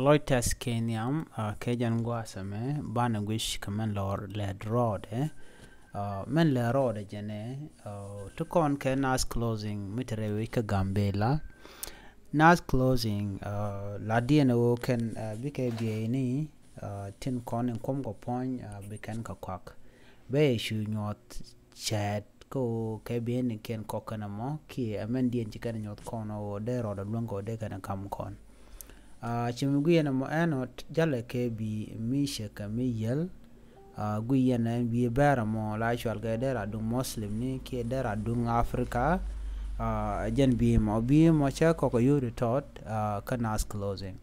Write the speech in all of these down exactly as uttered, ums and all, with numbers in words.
Lɔc tɛth kɛ nhiam, ah, kɛ jɛn gua̱a̱th ɛmɛ banɛ guic kɛ mɛn lɔr lɛt rɔɔdɛ. Ah, mɛn lɛt rɔɔdɛ jɛnɛ, ah, ti kɔn kɛ Nas Clothing mi te rɛy wec kä Gambela. Nas Clothing, ah, la diɛn ɛ ɣöö kɛn, ah, bikɛ bieyni, ah, tin kɔn in kuɔm kɛ puɔ̱ny, ah, bi kɛn kɛ kuak. Bɛ yɛ cu nyuɔth cɛɛt kä ɣöö kɛ bieyni kɛn kɔk kɛn ɛmɔ kiɛ ɛmɛn diɛn ci kɛn nyuɔth kɔn ɣöö dee rɔɔdɛ luäŋ kɛ ɣöö dee kɛn kam kɔn. Ah, ci mi guiɛn ɛmɔ ɛn ɔ jalɛ kɛ bi mi cɛ kɛ mi yɛl. Ah, guiɛn ɛn bi bɛr ɛmɔ la cual kɛ dee ra duŋ Muslim ni kiɛ dee ra duŋ Africa. Ah, jɛn bi mɔ bi mɔ cɛ kɔk yuri tɔt, ah, kä Nas Clothing.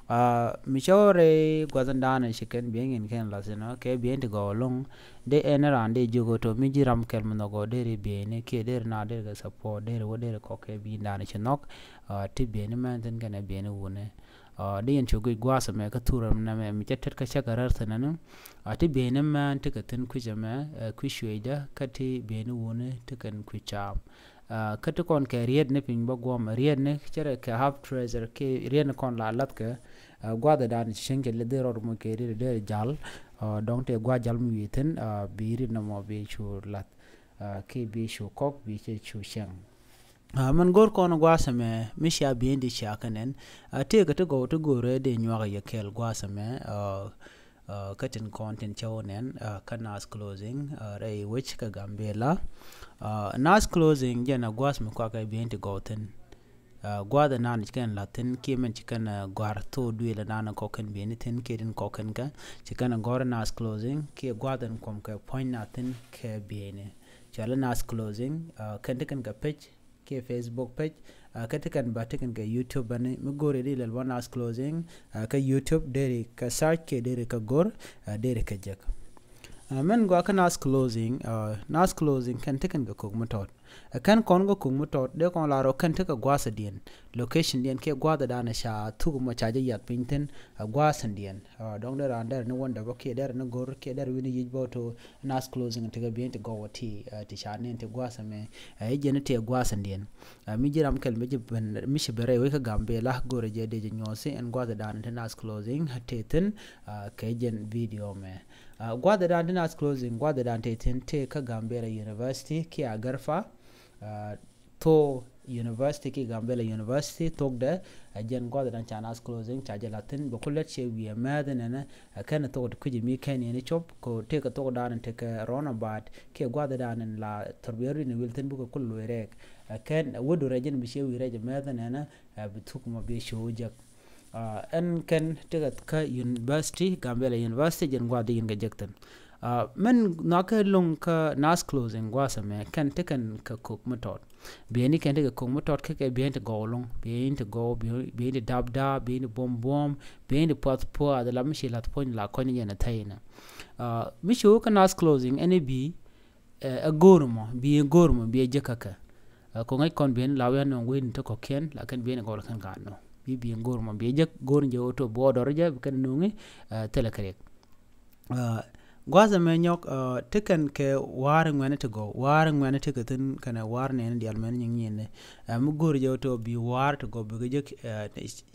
Ah, mi cɛ wä rɛy gua̱thin da̱a̱n ci kɛn biɛn in kɛn lath in ɔ kɛ biɛn ti gɔw loŋ. Dee ɛn raan dee jiök ɔ tɔ mi ji̱ ram kɛl mi nhɔk ɔ dee ri biɛn in kiɛ dee ri na dee ri kɛ support dee ri wä dee ri kɔk kɛ biɛn da̱a̱n ci nhɔk. Ah, ti biɛn in mɛn thin kɛn ɛ biɛn in wuni. Ah, di yɛn cu guic gua̱a̱th ɛmɛ kä thur ɛmɛ mi cɛ tet kä cä kɛ rɛr thin ɛni. Ah, ti bieyni mɛn ti kɛ thin kui̱c ɛmɛ, eh, kui̱ cuecdä kä ti bieyni wuni ti kɛn kui̱ caam. Ah, kä ti kɔn kɛ rietni piny bä guɔm, rietni cɛ rɛ kɛ half treasure kɛ rietni kɔn la lath kɛ, ah, gua̱a̱th ɛ dan ci cieŋ kɛ lith di rɔɔd muc kɛ riet dee jal. Ah, dɔŋ tɛ gua̱a̱th jal mi wi̱i̱ thin, ah, bi riet nɔmɔ bi cu lath. Ah, kɛ bi cu kɔk bi cɛ cu cieŋ. Ah, mɛn go̱r kɔn gua̱a̱th ɛmɛ mi cia bieyni di cia kɛ nɛn. Ah, tëëkɛ ti gɔw ti go̱o̱rɛ dee nyuak yɛ kɛɛl gua̱a̱th ɛmɛ. Ah, ah, kä tin kɔn tin cɛ wä nɛn, ah, kä Nas Clothing, ah, rɛy wec kä Gambela. Ah, Nas Clothing jɛn a gua̱a̱th mi kuakɛ bieyni ti gɔw thin. Ah, gua̱a̱th ɛnan ci kɛn lath thin kiɛ mɛn ci kɛn, ah, gua̱a̱r thok duëël ɛnan kɔk kɛn bieyni thin kiɛ tin kɔk kɛn kɛ ci kɛn gɔ̱r Nas Clothing kiɛ gua̱a̱th ɛn kuɔm kɛ puɔ̱ny nath thin kɛ bieyni. Cuali Nas Clothing, ah, kɛn ti kɛn kɛ page kiɛ Facebook page, ah, kɛ ti kɛn ba ti kɛn kɛ YouTube bani mi go̱o̱ri di lɛl bä Nas Clothing, ah, kä YouTube deri kɛ search kiɛ deri kɛ go̱r, ah, deri kɛ jek. Ah, mɛn gɔaa kä Nas Clothing, ah, Nas Clothing kɛn ti kɛn kɛ kok mi tɔt. Ah, kɛn kɔn kɛ kok mi tɔt dee kɔn la rɔ kɛn ti kɛ gua̱a̱th diɛn. Location diɛn kiɛ gua̱a̱th dan ca thuk mɔ ca jɛ yath piny thin, ah, gua̱a̱th diɛn. Ah, dɔŋ dee raan dɛr ni wän dee bä kiɛ dɛr ni go̱r kiɛ dɛr wi̱ni yic bä to Nas Clothing ti kɛ bieyni ti gɔw ti, ah, ti ca nin ti gua̱a̱th ɛmɛ. Ah, i̱ jɛn ti gua̱a̱th ɛn diɛn. Ah, mi ji̱ ram kɛl mi ji̱ ben mi ci ben rɛy wec kä Gambela go̱rɛ jɛ dee jɛ nyuɔthi ɛn gua̱a̱th dan ti Nas Clothing ti thin, ah, kɛ jɛn video mɛ. Ah, gua̱a̱th dan ti Nas Clothing gua̱a̱th dan ti thin ti kä Gambela University kiɛ Agarfa. Ah, thok University ki Gambela University thokdɛ, ɛ jɛn gua̱th dan ca Nas Clothing ca jɛ la̱thi̱n bɛ ku lät cɛ wi̱i̱ ɛmɛth nɛnɛ, ɛ kɛn thok ti kui̱c mi kɛn yɛn cop ko tëëkɛ thok dan tekɛ roundabout kiɛ gua̱th dan la thɔr biɛ rin wil thi̱n bukɛ kul luɔi rɛɛk. Ɛ kɛn ɛ wädu rɛc jɛn bi cɛ wi̱i̱ rɛc ɛmɛth nɛnɛ, ɛ bi thuk mɔ bi cio̱o̱ jek. Ah, ɛn kɛn tekɛ kä University, Gambela University jɛn gua̱th di yin kɛ jek thi̱n. Ah, mɛn nhɔakɛ loŋ kä Nas Clothing gua̱a̱th ɛmɛ kɛn ti kɛn kɛ kok mi tɔt. Bieyni kɛn ti kɛ kok mi tɔt kɛ kɛ bieyni ti gɔw loŋ, bieyni ti gɔw, bieyni ti dap dap, bieyni ti buɔm buɔm, bieyni ti puath puath la mi ci lath puɔ̱ny la kɔny jɛn a thɛy ni. Ah, mi ci wä kä Nas Clothing ɛn i̱ bi, eh, ɛ go̱o̱r mɔ, bi ɛ go̱o̱r mɔ, bi ɛ jek kä kɛ. Ah, ko ŋäc kɔn bieyni la wi̱i̱ anɔŋ wi̱i̱ni ti kɔ̱kiɛn, la kɛn bieyni gɔw la kɛn ka nɔ. Bi bi ɛ go̱o̱r mɔ, bi ɛ jek go̱o̱r jɛ wä to buɔɔdɔr jɛ, bi kɛn nuŋi, eh, thilɛ kɛ riɛk. Ah, gua̱a̱th ɛmɛ nyɔk, ah, ti kɛn kɛ wa̱a̱r ŋuɛni ti gɔw, wa̱a̱r ŋuɛni ti kɛ thi̱n kɛnɛ wa̱a̱r nɛɛni diaal mɛn nyiŋ nyiɛni. Ah, mi go̱o̱r jɛ wä to bi wa̱a̱r ti gɔw bi kɛ jek, ah,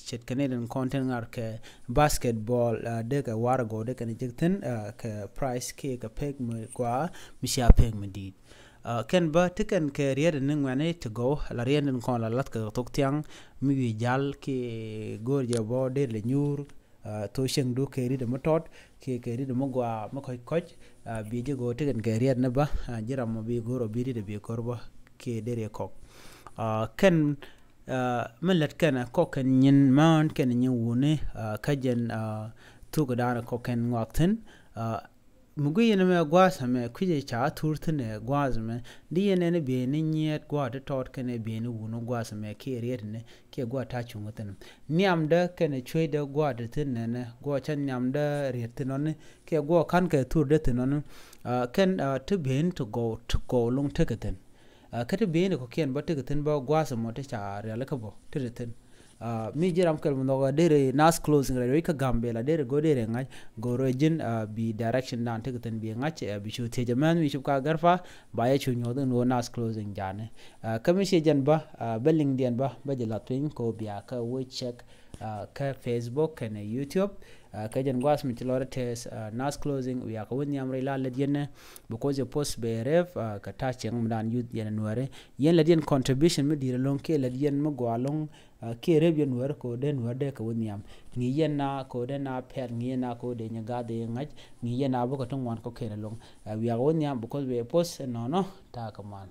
ce̱tkɛ ni den kɔn tin ŋa̱r kɛ basketball, ah, dee kɛ wa̱a̱r gɔw dee kɛn jek thi̱n, ah, kɛ price kiɛ kɛ pek mi gɔaa mi cia pek mi di̱i̱t. Ah, kɛn bä ti kɛn kɛ riet ni ŋuɛni ti gɔw la riet ni kɔn la lath kɛ thok thiaŋ mi wi̱i̱ jal kiɛ go̱o̱r jɛ bä dee lɛ nyuur. Ah, thok cieŋdu kɛ riet mi tɔt kiɛ kɛ riet mi gɔaa mi kɔc kɔc, ah, bi jɛ go̱o̱r ti kɛn kɛ riet ni bä, ah, ji̱ ram mɔ bi go̱o̱r ɔ bi riet bi ko̱r bä kiɛ dee riet kɔk. Ah, kɛn, ah, mi lät kɛn kɔk kɛn nyin mään kɛn nyin wuni, ah, kä jɛn, ah, thuk dan kɔk kɛn ŋɔak thi̱n, ah, mi gui̱c yɛn mɛ gua̱a̱th ɛmɛ kui̱cɛ ca thur thi̱n ɛ gua̱a̱th ɛmɛ. Di yɛn ɛn bieyni nyiɛɛt gua̱a̱th ti tɔɔt kɛn ɛ bieyni wun gua̱a̱th ɛmɛ kiɛ riet ni kiɛ gua̱a̱th ta̱a̱ cuŋ thi̱n. Nhiamdä kɛn ɛ cuecdä gua̱a̱th ti thi̱n nɛnɛ gua̱a̱th ca nhiamdä riet thi̱n ɔni kiɛ gua̱a̱th ka̱n kɛ thurdä thi̱n ɔni. Ah, kɛn, ah, ti bieyni ti gɔw ti gɔw lo̱ŋ tekɛ thi̱n. Ah, kä ti bieyni kɔ̱kiɛn bä tekɛ thi̱n bä gua̱a̱th ɛmɔ ti ca rialikä bä tekɛ thi̱n. Ah, mi ji̱ ram kɛl mi nhɔk a deri Nas Clothing rɛy wec kä Gambela deri go̱ deri ŋa̱c go̱ rɛy ji̱n, ah, bi direction dan tekɛ thi̱n bi ŋa̱c, ah, bi cu thiec ɛmɛn mi cop ka gɛr pa ba yɛ cu nyuɔth in ɣöö Nas Clothing jani. Ah, kä mi ci jɛn bä, ah, bä liŋ diɛn bä bä ji̱ lath piny kɛ ɣöö bia kä wec cɛk, kä Facebook kɛnɛ YouTube. Kä jɛn gua̱a̱th mi ci lɔrɛ tɛth, nas closing, wiakɛ wä nhiam rɛy la lät yɛn nɛ, because yɛ post bɛ rɛp kɛ ta̱a̱ cieŋ mi dan youth yɛn nuɛri. Yɛn lät yɛn contribution mi di̱i̱r ɛlɔ̱ŋ kiɛ lät yɛn mi gɔaa ɛlɔ̱ŋ kiɛ rɛp yɛn nuɛri kɛ wä dee nuɛri dee kɛ wä nhiam. Ŋi̱i̱c yɛn na kɛ wä dee na pɛt, ŋi̱i̱c yɛn na kɛ wä dee nyi gath i̱ ŋa̱c, ŋi̱i̱c yɛn na bä kɛ ti ŋuan kɔ kɛn ɛlɔ̱ŋ. Wiakɛ wä nhiam because bɛ post ɛnɔnɔ. Ta̱a̱ kɛ man.